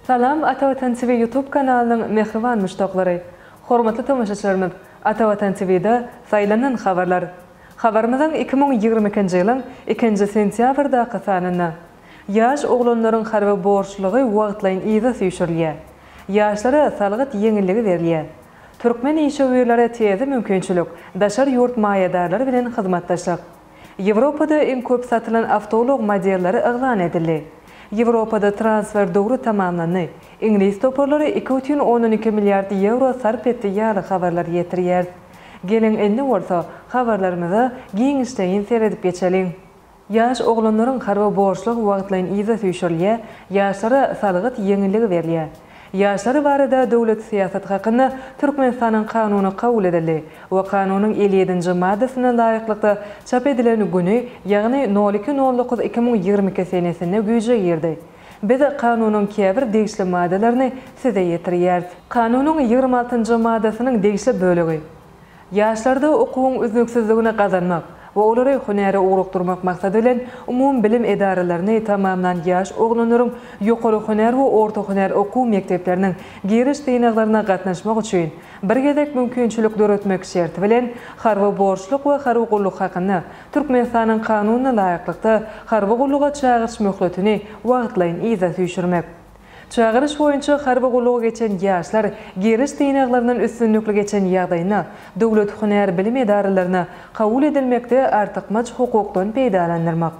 Salam Ata Watan TV YouTube kanalynyň mähriban muşdaklary! Hormatly tomaşaçylarymyz, Ata Watan TV-de saýlanan habarlar. Habarymyzyň 2022-nji ýylyň ikinji sentýabrdaky sanynda. Ýaş oglanlaryň harby borçlulygy wagtlaýyn yza süýşürilýär. Ýaşlara salgyt ýeňilligi berilýär. Türkmen işewürlere täze mümkinçilik, daşary ýurt maýadarlary bilen hyzmatdaşlyk. Ýewropada iň köp satylan awtoulag modelleri yglan edildi. Ýewropada transfer döwri tamamlandy. Iňlis toparlary 2,2 milliard ýewro sarp etdi ýaly habarlary ýetirýäris. Geliň indi bolsa habarlarymyza giňişleýin seredip geçeliň. Ýaş oglanlaryň harby borçlugy wagtlaýyn yza süýşürilýär, ýaşlara salgyt ýeňilligi berilýär. Ýaşlar barada döwlet syýasaty hakynda Türkmenistanyň Kanuny kabul edildi we Kanunyň 57-nji maddasyna laýyklykda çap edilen güni, ýagny nol iki nol dokuz 2022 senesinde güýje girdi. Biz Kanunyň käbir degişli maddalaryny size ýetirýäris. Kanunyň 26-njy maddasynyň degişli bölegi. Ýaşlarda okuwyň üznüksizligini gazanmak we olary hünäre ugrukdyrmak maksady bilen umumybilim edaralaryny tamamlan ýaş oglanlaryň ýokary hünär we orta hünär okuw mekdepleriniň giriş synaglaryna gatnaşmak üçin bir gezek mümkinçilik döretmek şerti bilen harby borçluk we harby gulluk hakynda Türkmenistanyň Kanunyna laýyklykda harby gulluga çagyryş möhletini wagtlaýyn yza süýşürmek. Çagyryş boýunça harby gullugy geçen ýaşlar giriş synaglaryndan üstünlikli geçen ýagdaýynda döwlet hünär bilim edaralaryna kabul edilmekde artykmaç hukukdan peýdalandyrmak.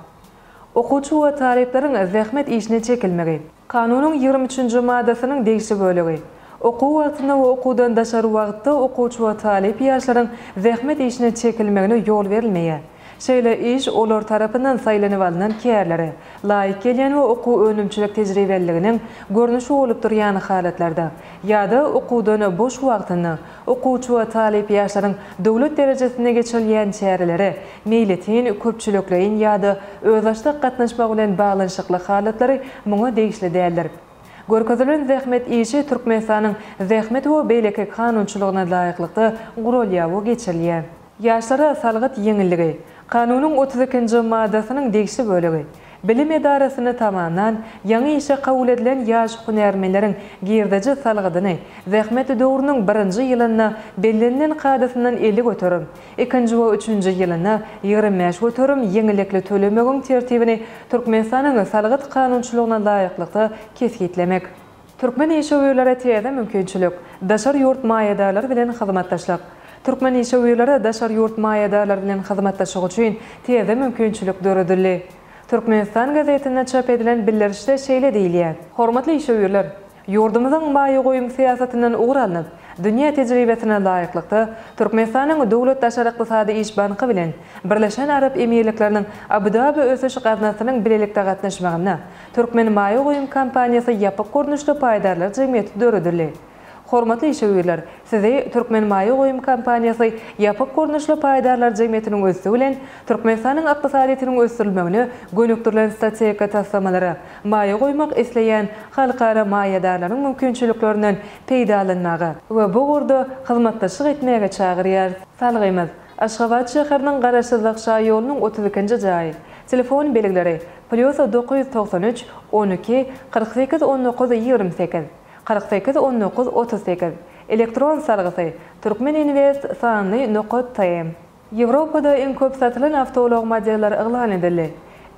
Okuwçy we talyplaryň zähmet işine çekilmegi. Kanunyň 23-nji maddasynyň degişli bölegi. Okuw wagtynda we okuwdan daşary wagtda okuwçy we talyp ýaşlaryň zähmet işine çekilmegine ýol berilmeýär. Şeýle iş olar tarapyndan saýlanyp alnan kärlere laýyk gelýän we okuw-önümçilik tejribeliliginiň görnüşi bolup durýan halatlarda ýa-da okuwdan boş wagtynda okuwçy we talyp ýaşlaryň döwlet derejesinde geçirilýän çärelere meýletin, köpçülikleýin ýa-da özbaşdak gatnaşmak bilen baglanyşykly halatlary muňa degişli däldir. Görkezilen zähmet işi Türkmenistanyň zähmet we beýleki kanunçylygyna laýyklykda guralýar we geçirilýär. Ýaşlara salgyt ýeňilligi. Kanunyň 32-nji maddasynyň degişli bölegi. Bilim edarasyny tamamlan, ýaňy işe kabul edilen ýaş hünärmenleriň girdeji salgydyny zähmet döwrüniň birinji ýylynda bellenilen kadasyndan 50%, ikinji we üçünji ýylynda 25% ýeňillikli tölemegiň tertibini Türkmenistanyň salgyt kanunçylygyna laýyklykda kesgitlemek. Türkmen işewürlere täze mümkinçilik, daşary ýurt maýadarlary bilen hyzmatdaşlyk. Türkmen işewürlere daşary ýurt maýadarlary bilen hyzmatdaşlyk üçin täze mümkinçilik döredildi. Türkmenistan gazetinde çap edilen bildirişde şeýle diýilýär. Hormatly işewürler! Ýurdumyzyň maýa goýum syýasatyndan ugur alnyp, dünýä tejribesine laýyklykda, Türkmenistanyň Döwlet daşary ykdysady iş banky bilen Birleşen Arap Emirlikleriniň Abu-Dabi ösüş gaznasynyň bilelikde gatnaşmagynda Türkmen maýa goýum kompaniýasy ýapyk görnüşli paýdarlar jemgyýeti döredildi. Hormatly işewürler, sizi Türkmen maýa goýum kompaniýasy ýapyk görnüşli paýdarlar jemgyýetiniň üsti bilen Türkmenistanyň ykdysadyýetiniň ösdürilmegine gönükdirilen strategik taslamalara maýa goýmak isleýän halkara maýadarlaryň mümkinçiliklerinden peýdalanmaga we bu ugurda hyzmatdaşlyk etmäge çagyrýarys. Salgymyz, Aşgabat şäheriniň Garaşsyzlyk şaýolunyň 32-nji jaýy. Telefon belgileri, Plýus 993 12 48 19 28, 48 19 38, elektron salgysy, Turkmeninvest sanly nokat tm. Ýewropada iň köp satylan awtoulag modelleri yglan edildi.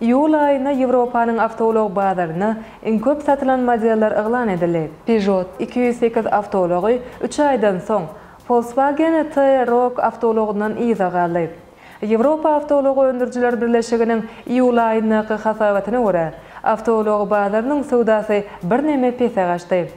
Iýul aýynda Ýewropanyň awtoulag bazarynda iň köp satylan modeller yglan edildi. Peugeot 208 awtoulagy üç aýdan soň, Volkswagen T-Roc awtoulagyndan yza galdy. Ýewropa awtoulag öndürijiler birleşiginiň iýul aýyndaky hasabatyna görä, awtoulag bazarynyň söwdasy birneme pese gaçdy.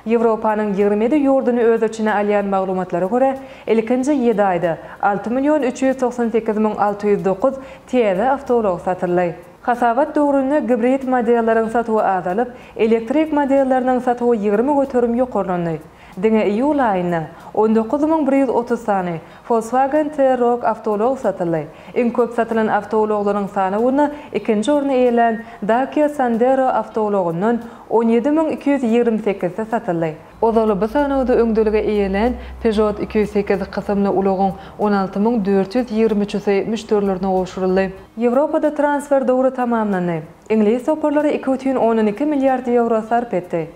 Ýewropanyň 27 ýurduny öz içine alýan maglumatlara görä, ilkinji ýedi aýda 6 million 398 müň 609 täze awtoulag satyldy. Hasabat döwründe gibrid modelleriň satuwy azalyp, elektrik modelleriniň satuwy 20% ýokarlandy. Diňe iýul aýynda 19 130 sany Volkswagen T-Roc awtoulagy satyldy. Iň köp satylan awtoulaglaryň sanawynda ikinji orny eýelän Dacia Sandero awtoulagyndan 17 228-si satyldy. Ozaly bu sanawda öňdeligi eýelän Peugeot 208 kysymly ulagyň 16 423-si müşderilerine gowşuryldy. Ýewropada transfer döwri tamamlandy. Iňlis toparlary 2,2 milliard ýewro sarp etdi.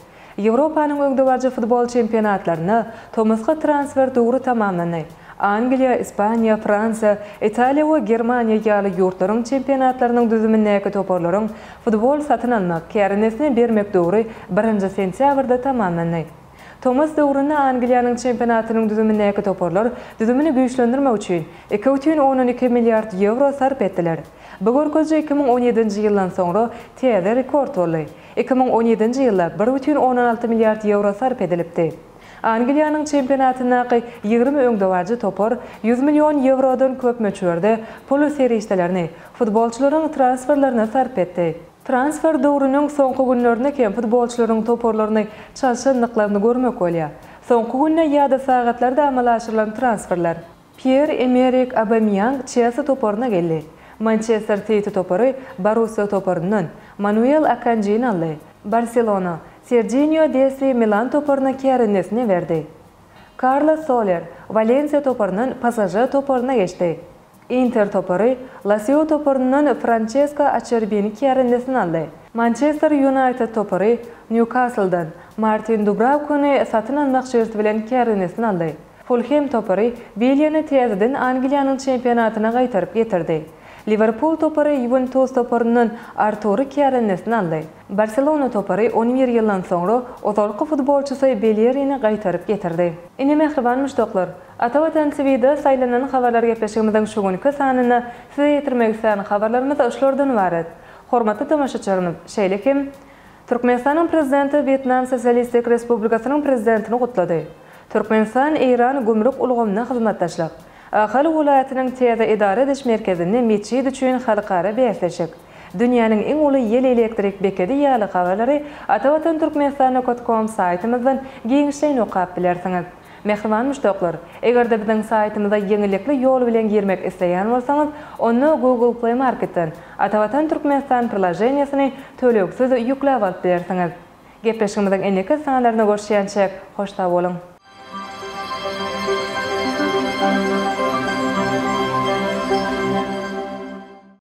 Ýewropanyň öňdebaryjy futbol çempionatlarynda tomusky transfer döwri tamamlandy. Angliýa, Ispaniýa, Fransiýa, Italiýa we Germaniýa ýaly ýurtlaryň çempionatlarynyň düzümindäki toparlaryň futbol satyn almak, kärendesine bermek döwri birinji sentýabrda tamamlandy. Tomus döwründe Angliýanyň çempionatynyň düzümindäki toparlar düzümini güýçlendirmek üçin 2,2 milliard ýewro sarp etdiler. Bu görkeziji 2017-nji ýyldan soňra täze rekord boldy. 2017-nji ýylda 1,6 milliard ýewro sarp edilipdi. Angliýanyň çempionatyndaky 20 öňdebaryjy topar 100 million ýewrodan köp möçberde pul serişdelerini futbolçylaryň transferlerine sarp etdi. Transfer döwrüniň soňky günlerinde hem futbolçylaryň toparlaryny çalşandyklaryny görmek bolýar. Soňky günde ýa-da sagatlarda amala aşyrylan transferler. Pýer-Emerik Obamýang Çelsi toparyna geldi. Mançester Siti topary Borussiýa toparyndan Manuel Akanjini aldy. Barselona Serjinio Desti Milan toparyna kärendesine berdi. Karlos Soler Walensiýa toparyndan PSŽ toparyna geçdi. Inter topary Lasio toparyndan Françesko Açerbini kärendesine aldy. Mançester Ýunaýted topary Nýukasldan Martin Dubrawkany satyn almak şerti bilen kärendesine aldy. Fulhem topary Williany täzeden Angliýanyň çempionatyna gaýtaryp getirdi. Liwerpul topary Ýuwentus toparyndan Artury kärendesine aldy. Barselona topary on bir ýyldan soňra ozalky futbolçysy Bellerini gaýtaryp getirdi. Ine mähriban muşdaklar, Ata Watan TVde saýlanan habarlar gepleşigimiziň şu günki sanynda size ýetirmek islän habarlarymyz şulardan ybarat. Hormatly tomaşaçylarymyz, şeýle hem Türkmenistanyň Prezidenti Wýetnam Sosialistik Respublikasynyň Prezidentini gutlady. Türkmenistan, Eýran gümrük ulgamynda hyzmatdaşlyk. Ahal welaýatynyň täze edara ediş merkezinde metjit üçin halkara bäsleşik. Dünýäniň iň uly ýel elektrik bekedi ýaly habarlary Atavatan Türkmenistan nokat kom saýtymyzdan giňişleýin okap bilersiňiz. Mähriban muşdaklar, eger-de biziň saýtymyza ýeňillikli ýol bilen girmek isleýän bolsaňyz, onda Google Play Marketden Atavatan Türkmenistan priloženiýasyny tölegsiz ýükläp alyp bilersiňiz. Gepleşigimiziň indiki sanlarynda görüşýänçäk, hoş sag boluň!